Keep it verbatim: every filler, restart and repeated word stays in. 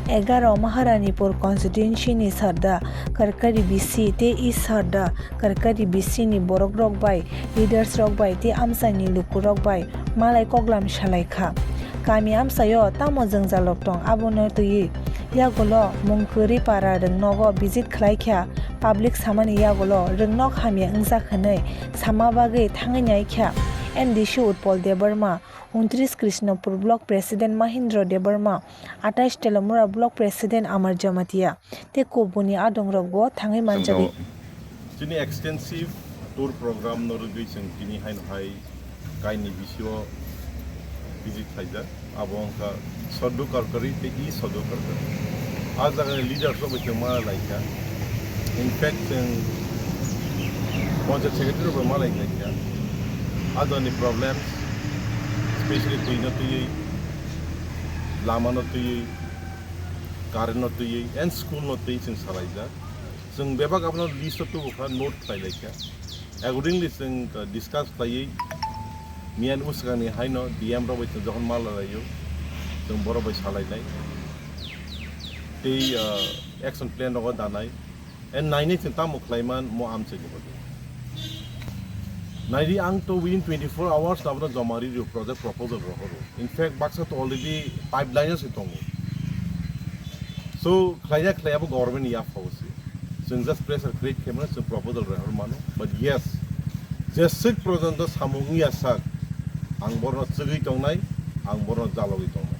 Egaro Maharanipur constituency ni Sarda Karkari B C tei East Sarda Karkari B C ni borok rok bai, leaders rok bai tei amchai ni luku rok bai malai koklam salai kha. Kami amchai o tamo jwngjal rok tong, abono twiwi yagulo Mungkwrwi para rwngnogo visit khlai kha. Public samani yagulo rwngnok hamya wngjak hwnwi sama bagwi thangwi nai kha M D C Utpal Debbarma, untris Krishnapur Block President Mahindra Debbarma, atais Telomura Block President Amar Jamatia tei kubuni adongrokbo thangwi manjagwi. Chini extensive tour program no rwgwi chwng tini haino hai kaini bisio visit khaijak. Abo wngkha Sadhu Karkari tei E Sadhu Karkari. A jagani leaders rok bai chwng ma laikha. In fact, chwng Panchayat Secretary rok bai ma laikha. A jagani problems, especially twi no twiwi, lama no twiwi, current no twiwi, and school no twiwi chwng salaijak. Chwng bebak abono list o tubu kha, note khlai laikha. Accordingly, chwng, uh, discuss khlaiwi miyani bwswkangni haino D M rok bai chwng jokhon ma lalaio, chwng borok bai salainai. Tei, uh, action plan rogo danai. And nainai chwng tamo khlaiman mo amchai ni bagwi. Naidi ang to within twenty-four hours abono joma ri rio project proposal rohoro. In fact, baksa to already pipeline o se tongo. So, khlaiya khlaiya bo government ni yaphao se. Chwng just pressure create khaimano, chwng proposal rohor mano. But yes, jeswk porjonto samung wngya sak, ang borno chwgwi tongnai, ang borno jalogwi tongnai.